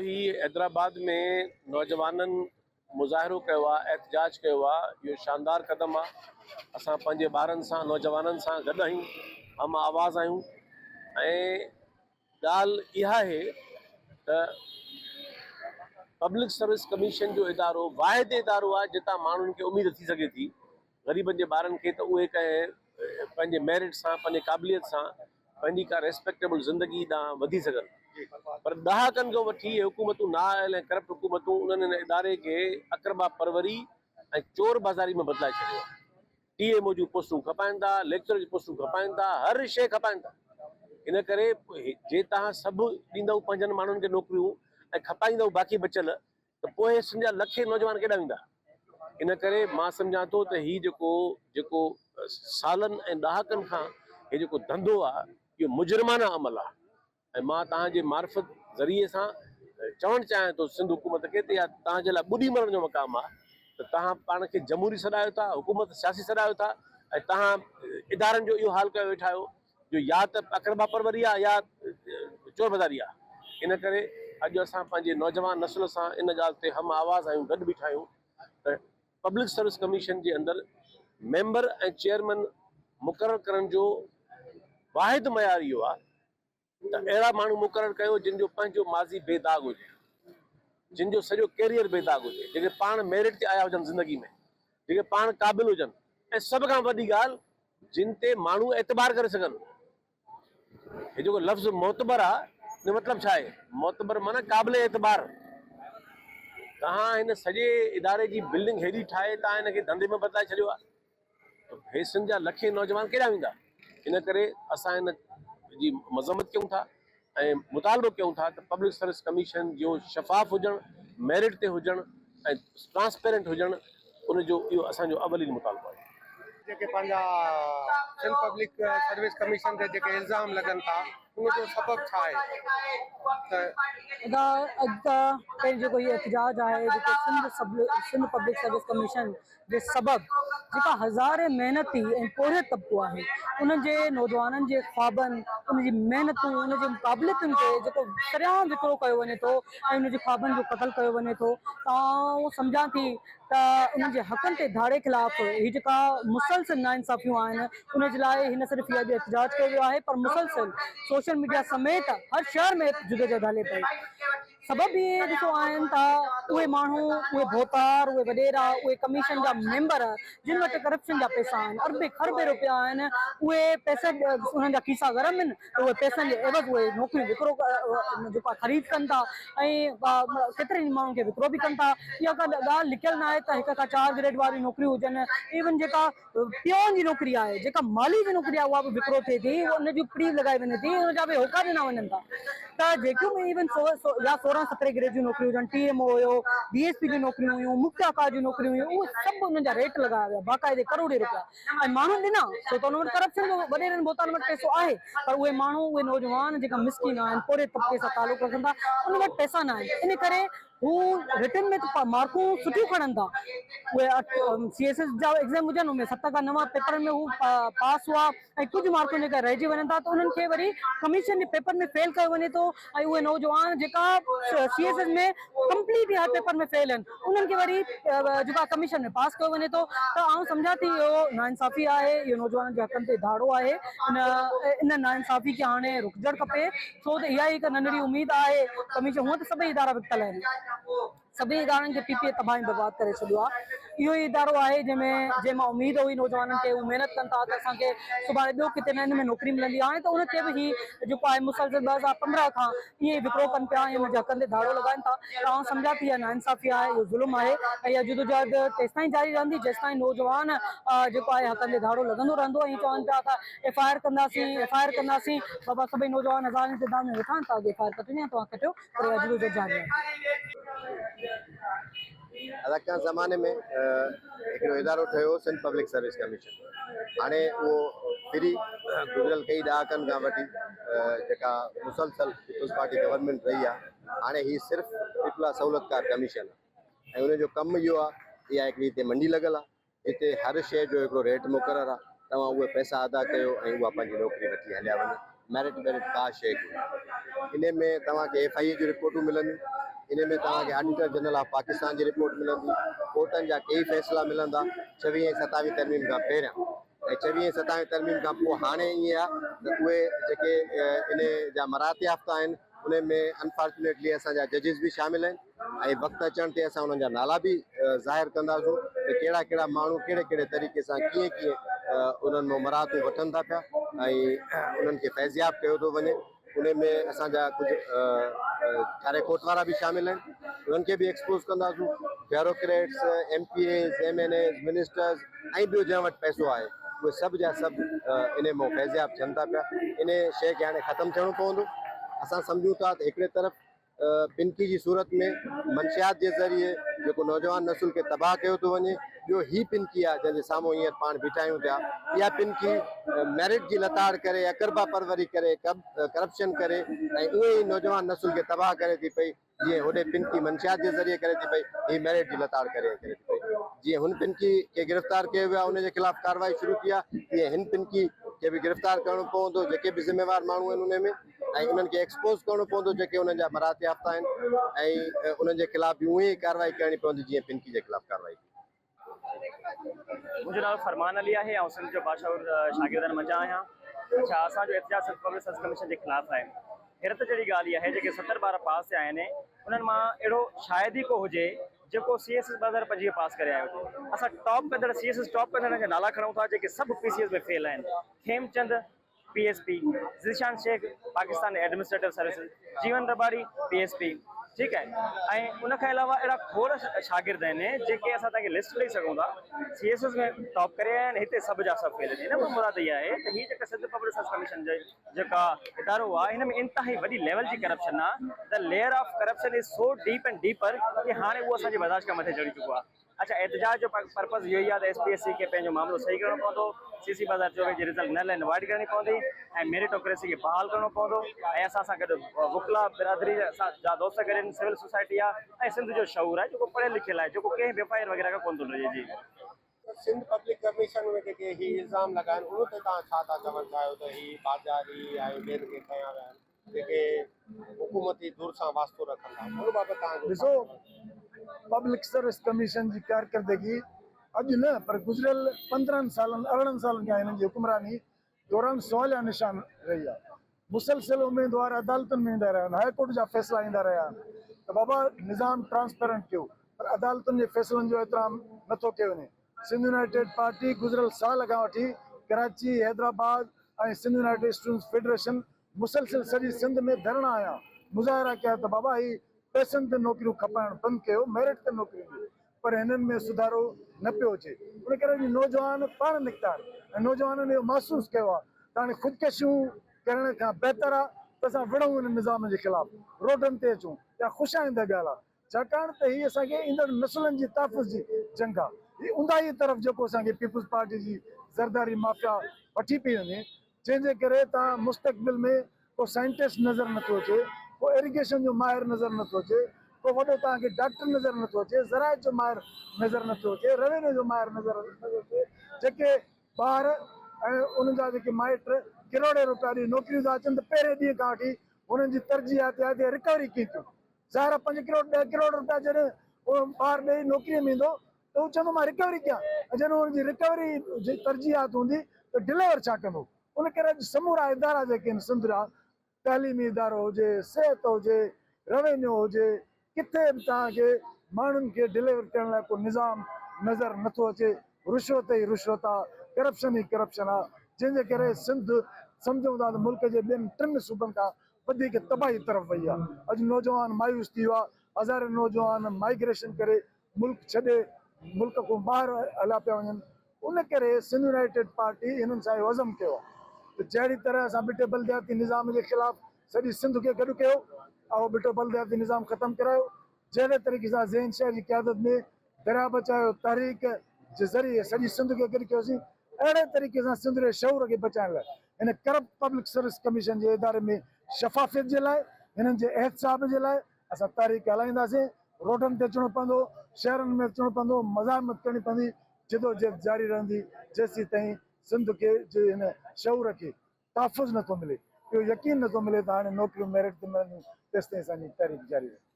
هي حيدرآباد ۾ نوجوانن مظاهرو ڪيو آ احتجاج ڪيو آ اهو شاندار قدم آ اسان پنهنجي ٻارن سان نوجوانن سان گڏ آهيون هم آواز آهيون ۽ ڳالهه اها آهي ته پبلڪ سروس ڪميشن جو ادارو واحد ادارو آ جتان ماڻهن کي اميد ٿي سگهي ٿي غريبن جي ٻارن کي ته اهي ڪنهن پنهنجي ميرٽ سان پنهنجي قابليت سان پنهنجي ڪا ريسپيڪٽيبل زندگي ڏانهن وڌي سگهن پر ڏهاڪن کان وٺي اهي حڪومتون نااهل ۽ ڪرپٽ حڪومتون انهن هن اداري کي اقربا پروري ۽ چور بازاري ۾ بدلائي ڇڏيو آهي. ٽي ايم او جون پوسٽون کپائن ٿا، ليڪچرر جون پوسٽون کپائن ٿا، هر شيء کپائن ٿا. ان ڪري جي توهان سڀ ڏيندؤ پنهنجن ماڻهن کي نوڪريون ۽ کپائيندؤ باقي بچيل ته پوء سنڌ جا لکين نوجوان ڪيڏانهن ويندا؟ ان ڪري مان سمجهان ٿو ته هي جيڪو جيڪو سالن ۽ ڏهاڪن کان هي جيڪو ڌنڌو آهي اهو مجرمانه عمل آهي ۽ مان توهان جي معرفت ذريعي سان چوڻ چاهيان ٿو سنڌ حڪومت کي ته اها توهان جي لاء ٻڏي مرڻ جو مقام آهي ته توهان پاڻ کي جمهوري سڏايو ٿا حڪومت سياسي سڏايو ٿا ۽ توهان ادارن جو اهو حال ڪيو ويٺا آهيو جو يا ته اقربا پروري آ يا چور بازاري آ. ان ڪري اڄ اسان پنهنجي نوجوان نسل سان ان ڳالهه تي هم آواز آهيون گڏ بيٺا آهيون ته پبلڪ سروس ڪميشن جي اندر ميمبر ۽ چيئرمين مقرر ڪرڻ جو واحد معيار اهو آ ته اهڙا ماڻهو مقرر ڪيو جن جو پنهنجو ماضي بي داغ هجي جن جو سڄو ڪيريئر بي داغ هجي جيڪي پاڻ ميرٽ تي آيا هجن زندگي ۾ جيڪي پاڻ قابل هجن ۽ سڀ کان وڏي ڳالهه جن تي ماڻهو اعتبار ڪري سگهن. هي جيڪو لفظ معتبر آ ان جو مطلب ڇا آهي؟ معتبر معنيٰ قابل اعتبار. توهان هن سڄي اداري جي بلڊنگ هيڏي ٺاهي توهان هن کي ڌنڌي ۾ بدلائي ڇڏيو آ ته هي سنڌ جا لکين نوجوان ڪيڏانهن ويندا؟ ان ڪري اسان هن جي مذمت ڪيون ٿا ۽ مطالبو ڪيون ٿا ته پبلڪ سروس ڪميشن جو شفاف هجڻ، ميرٽ تي هجڻ ۽ ٽرانسپيرنٽ هجڻ ان جو اهو اسان جو اولين مطالبو آهي. جيڪي پنهنجا سنڌ پبلڪ سروس ڪميشن تي جيڪي الزام لڳن ٿا ان جو سبب ڇا آهي ته. ادا اڄ ته پهرين جيڪو هي احتجاج آهي جيڪو Sindh Sindh public service commission جي سبب جيڪا هزارين محنتي ۽ پورهيت طبقو آهي انهن جي نوجوانن جي خوابن ان جي محنتون ان جي قابليتن کي جيڪو سرعام وڪرو ڪيو وڃي ٿو ۽ ان جي خوابن جو قتل ڪيو وڃي ٿو ته آئون سمجهان ٿي ته انهن جي حقن تي ڌاڙي خلاف هي جيڪا مسلسل ناانصافيون آهن ان جي لاء هي نه صرف هي اڄ احتجاج ڪيو ويو آهي پر مسلسل سوشل ميڊيا سميت هر شهر ۾ جدوجهد هلي پئي. سبب اهي ڏسو آهن ته اهي ماڻهو، اهي ڀوتار، اهي وڏيرا، اهي ڪميشن جا ميمبر جن وٽ ڪرپشن جا پئسا آهن، اربين کربين روپيا آهن، اهي پئسا انهن جا کيسا گرم آهن ته اهي پئسن جي عيوض اهي نوڪريون وڪرو جيڪو آهي خريد ڪن ٿا ۽ ڪيترن ئي ماڻهن کي وڪرو به ڪن ٿا. اها ڪا ڳالهه لڪيل ناهي ته هڪ کان چار گريڊ واريون نوڪريون هجن، ايون جيڪا پيون جي نوڪري آهي، جيڪا مالهي جي نوڪري آهي اها به وڪرو ٿئي ٿي، ان جون پڙي لڳائي وڃي ٿي، ان جا به هوڪا ڏنا وڃن ٿا ته جيڪيون به ايون يا سورهن سترهين گريڊ جون نوڪريون هجن، ٽي ايم او هيو، ڊي ايس پي جون نوڪريون هيون، مختيارڪار جون نوڪريون هيون، اهي سڀ انهن جا ريٽ لڳايا ويا باقاعدي ڪروڙين روپيا ۽ ماڻهن ڏنا ڇو ته ان وٽ ڪرپشن جو وڏيرن ڀوتارن وٽ پئسو آهي پر اهي ماڻهو اهي نوجوان جيڪا مسڪين آهن پورهيت طبقي سان تعلق رکن ٿا ان وٽ پئسا نه آهن ان ڪري هو رٽن ۾ ته مارڪون سٺيون کڻن ٿا اهي سي ايس ايس جا ايگزام هجن ان ۾ ست کان نو پيپرن ۾ هو پاس هئا ۽ ڪجهه مارڪون جيڪا رهجي وڃن ٿا ته انهن کي وري ڪميشن جي پيپر ۾ فيل ڪيو وڃي ٿو ۽ اهي نوجوان جيڪا سي ايس ايس ۾ ڪمپليٽ هر پيپر ۾ فيل آهن انهن کي وري جيڪا ڪميشن ۾ پاس ڪيو وڃي ٿو ته آئون سمجهان ٿي اهو ناانصافي آهي اهو نوجوانن جي حقن تي ڌاڙو آهي ان ان ناانصافي کي هاڻي رڪجڻ کپي ڇو ته اها ئي هڪ ننڍڙي اميد آهي. ڪميشن هونء ته سڀئي ادارا وڪتل آهن. سڀئي ادارن کي پي پي اي تباهه ۽ برباد ڪري ڇڏيو آهي. اهو ئي ادارو آهي جنهن ۾ جنهن مان اميد هئي نوجوانن کي هو محنت ڪن ٿا ته اسان کي سڀاڻي ٻيو ڪٿي نه ان ۾ نوڪري ملندي هاڻي ته ان کي به هي جيڪو آهي مسلسل 2015 کان ائين ئي وڪرو ڪن پيا ۽ ان جي حقن تي ڌاڙو لڳائن ٿا ته آئون سمجهان ٿي اها ناانصافي آهي اهو ظلم آهي ۽ اها جدوجهد تيستائين جاري رهندي جيستائين نوجوان جيڪو آهي حقن تي ڌاڙو لڳندو رهندو ۽ چون پيا ته ايف I R ڪنداسين ايف I R ڪنداسين بابا سڀئي نوجوان هزارن جي تعداد ۾ ويٺا آهن توهان کي ايف I R ڪٽڻي آهي توهان ڪٽيو پر اها جدوجهد جاري آهي. ادا ڪنهن زماني ۾ هڪڙو ادارو ٺهيو هو سنڌ پبلڪ سروس ڪميشن هاڻي اهو ڦري گذريل ڪئي ڏهاڪن کان وٺي جيڪا مسلسل پيپلز پارٽي گورنمينٽ رهي آهي هاڻي هي صرف پيپلا سهولتڪار ڪميشن آهي ۽ ان جو ڪم اهو آهي اها هڪڙي هتي منڊي لڳل آهي هتي هر شيء جو هڪڙو ريٽ مقرر آ، توهان اهي پئسا ادا ڪيو ۽ اها پنهنجي نوڪري وٺي هليا وڃو، ميرٽ ٻيرٽ ڪا شيء ڪونهي. انهي ۾ توهان کي ايف I اي جون رپورٽون ملنديون، ان ۾ توهان کي آڊيٽر جنرل آف پاڪستان جي رپورٽ ملندي، ڪورٽن جا ڪيئي فيصلا ملندا، ڇويهين ۽ ستاويهين ترميم کان پهريان ۽ ڇويهين ۽ ستاويهين ترميم کان پوء هاڻي ائين آهي ته اهي جيڪي ان جا مراعت يافته آهن انهن ۾ انفارچونيٽلي اسان جا ججز به شامل آهن ۽ وقت اچڻ تي اسان انهن جا نالا به ظاهر ڪنداسون ته ڪهڙا ڪهڙا ماڻهو ڪهڙي ڪهڙي طريقي سان ڪيئن ڪيئن انهن مان مراعتون وٺن ٿا پيا ۽ انهن کي فيضياب ڪيو ٿو وڃي. انهي ۾ اسان جا ڪجهه ٺاري ڪوٽ وارا به شامل آهن انهن کي به ايڪسپوز ڪنداسون bureaucrats M P As M N As ministers ۽ ٻيو جنهن وٽ پئسو آهي اهي سڀ جا سڀ انهي مان فيضياب ٿين ٿا پيا انهي شيء کي هاڻي ختم ٿيڻو پوندو اسان سمجهون ٿا ته هڪڙي طرف پنڪي جي صورت ۾ منشيات جي ذريعي جيڪو نوجوان نسل کي تباهه ڪيو ٿو وڃي ٻيو هي پنڪي آهي جنهن جي سامهون هينئر پاڻ بيٺا آهيون پيا اها پنڪي ميرٽ جي لتاڙ ڪري اقربا پروري ڪري ڪرپشن ڪري ۽ اهي ئي نوجوان نسل کي تباهه ڪري ٿي پئي جيئن هوڏي پنڪي منشيات جي ذريعي ڪري ٿي پئي هي ميرٽ جي لتاڙ ڪري ۽ ڪري ٿي پئي جيئن هن پنڪي کي گرفتار ڪيو ويو آهي ان جي خلاف ڪارروائي شروع ٿي آهي تيئن هن پنڪي کي به گرفتار ڪرڻو پوندو جيڪي به ذميوار ماڻهو آهن ان ۾ ۽ انهن کي ايڪسپوز ڪرڻو پوندو جيڪي انهن جا مراعت يافته آهن ۽ انهن جي خلاف به اونئين ئي ڪارروائي ڪرڻي پوندي جيئن پنڪي جي خلاف ڪارروائي ٿي. منهنجو نالو فرمان علي آهي آئون سنڌ جو باشعور شاگردن منجهان آهيان اڇا اسان جو احتجاج سنڌ پبلڪ سروس ڪميشن جي خلاف آهي حيرت جهڙي ڳالهه اها آهي جيڪي 70 ٻار پاس ٿيا آهن انهن مان اهڙو شايد ئي ڪو هجي جيڪو سي ايس ايس 2025 پاس ڪري آيو هجي اسان ٽاپ ڪندڙ سي ايس ايس ٽاپ ڪندڙن جا نالا کڻون ٿا جيڪي سڀ پي سي ايس ۾ فيل آهن Khemchand P S P, Zeeshan Shaikh Pakistan administrative services, Jeevan Rabari P S P ٺيڪ آهي ۽ ان کان علاوه اهڙا کوڙ شاگرد آهن جيڪي اسان توهان کي لسٽ ڏئي سگهون ٿا سي ايس ايس ۾ ٽاپ ڪري آيا آهن هتي سڀ جا سڀ فيل آهن هن مان مراد اها آهي ته هي جيڪا سنڌ پبلڪ سروس ڪميشن جو جيڪا ادارو آهي هن ۾ انتهائي وڏي ليول جي ڪرپشن آهي the layer of corruption is so deep and deeper ڪي هاڻي اهو اسان جي برداشت کان مٿي چڙهي چڪو آهي اڇا احتجاج جو پرپز اهو ئي آهي ته ايس پي ايس سي کي پنهنجو معاملو صحيح ڪرڻو پوندو، سي سي 2024 جي رزلٽ نل اينڊ وائڊ ڪرڻي پوندي ۽ ميريٽوڪريسي کي بحال ڪرڻو پوندو ۽ اسان سان گڏ وڪلا برادري جا دوست گڏ آهن، سول سوسائٽي آهي ۽ سنڌ جو شعور آهي جيڪو پڙهيل لکيل آهي جيڪو ڪنهن به ايف I R وغيره کان ڪونه ٿو ڊڄي جي. سنڌ پبلڪ ڪميشن ۾ جيڪي هي الزام لڳا آهن ان تي توهان ڇا ٿا چوڻ چاهيو ته هي بازاري ۽ ٻين کي کنيا ويا آهن؟ جيڪي حڪومتي ڌر سان واسطو رکن ٿا ان بابت توهان جو ڏسو پبلڪ سروس ڪميشن جي ڪارڪردگي اڄ نه پر گذريل 15 سالن 18 سالن کان هنن جي حڪمراني دوران سواليا نشان رهي آهي مسلسل اميدوار عدالتن ۾ ايندا رهيا آهن هاء ڪورٽ جا فيصلا ايندا رهيا آهن ته بابا نظام ٽرانسپيرنٽ ڪيو پر عدالتن جي فيصلن جو احترام نٿو ڪيو وڃي سنڌ يونائيٽيڊ پارٽي گذريل سال کان وٺي Karachi, Hyderabad ۽ Sindh united students federation مسلسل سڄي سنڌ ۾ ڌرڻا هنيا، مظاهرا ڪيا ته بابا هي پئسن تي نوڪريون کپائڻ بند ڪيو، ميرٽ تي نوڪريون ڏيو پر هنن ۾ سڌارو نه پيو اچي ان ڪري اڄ نوجوان پاڻ نڪتا آهن ۽ نوجوانن اهو محسوس ڪيو آهي ته هاڻي خودڪشيون ڪرڻ کان بهتر آهي ته اسان وڙهون ان نظام جي خلاف روڊن تي اچون اها خوش آئنده ڳالهه آهي ڇاڪاڻ ته هي اسان کي ايندڙ نسلن جي تحفظ جي جنگ آ. هي اونداهي طرف جيڪو اسان کي پيپلز پارٽي جي زرداري مافيا وٺي پئي وڃي، جنهن جي ڪري تان مستقبل ۾ ڪو سائنٽسٽ نظر نٿو اچي، ڪو ايريگيشن جو ماهر نظر نٿو اچي، ڪو وڏو توهان کي ڊاڪٽر نظر نٿو اچي، زراعت جو ماهر نظر نٿو اچي، روينيو جو ماهر نظر نٿو اچي، جيڪي ٻار ۽ انهن جا جيڪي مائٽ ڪروڙين روپيا ڏئي نوڪريون ٿا اچن ته پهرين ڏينهن کان وٺي انهن جي ترجيح آ ته رڪوري ڪيئن ٿيون. ظاهر آهي پنج ڪروڙ ڏهه ڪروڙ روپيا جڏهن اهو ٻار ڏئي نوڪري ۾ ايندو ته هو چوندو مان رڪوري ڪيان ۽ جڏهن ان جي رڪوري جي ترجيحات هوندي ته ڊليور ڇا ڪندو ان ڪري اڄ سمورا ادارا جيڪي آهن سنڌ جا تعليمي ادارو هجي صحت هجي روينيو هجي ڪٿي به توهان کي ماڻهن کي ڊليور ڪرڻ لاء ڪو نظام نظر نٿو اچي رشوت ئي رشوت آ ڪرپشن ئي ڪرپشن آ جنهن جي ڪري سنڌ سمجهون ٿا ته ملڪ جي ٻين ٽن صوبن کان وڌيڪ تباهي طرف وئي آهي، اڄ نوجوان مايوس ٿي ويو آهي، هزارين نوجوان مائيگريشن ڪري ملڪ ڇڏي ملڪ کان ٻاهر هليا پيا وڃن، ان ڪري سنڌ يونائيٽيڊ پارٽي هنن سان اهو عزم ڪيو آهي ته جهڙي طرح اسان ٻٽي بلدياتي نظام جي خلاف سڄي سنڌ کي گڏ ڪيو اهو ٻٽو بلدياتي نظام ختم ڪرايو، جهڙي طريقي سان ذهن شاهه جي قيادت ۾ درياء بچايو تحريڪ جي ذريعي سڄي سنڌ کي گڏ ڪيوسين اهڙي طريقي سان سنڌ جي شعور کي بچائڻ لاء هن ڪرپٽ پبلڪ سروس ڪميشن جي اداري ۾ شفافيت جي لاء هنن جي احتساب جي لاء اسان تحريڪ هلائينداسين روڊن تي اچڻو پوندو شهرن ۾ اچڻو پوندو مزاحمت ڪرڻي پوندي جدوجهد جاري رهندي جيسيتائين سنڌ کي جي هن شعور کي تحفظ نٿو ملي اهو يقين نٿو ملي ته هاڻي نوڪريون ميرٽ تي ملنديون تيستائين اسان جي تحريڪ جاري رهندي.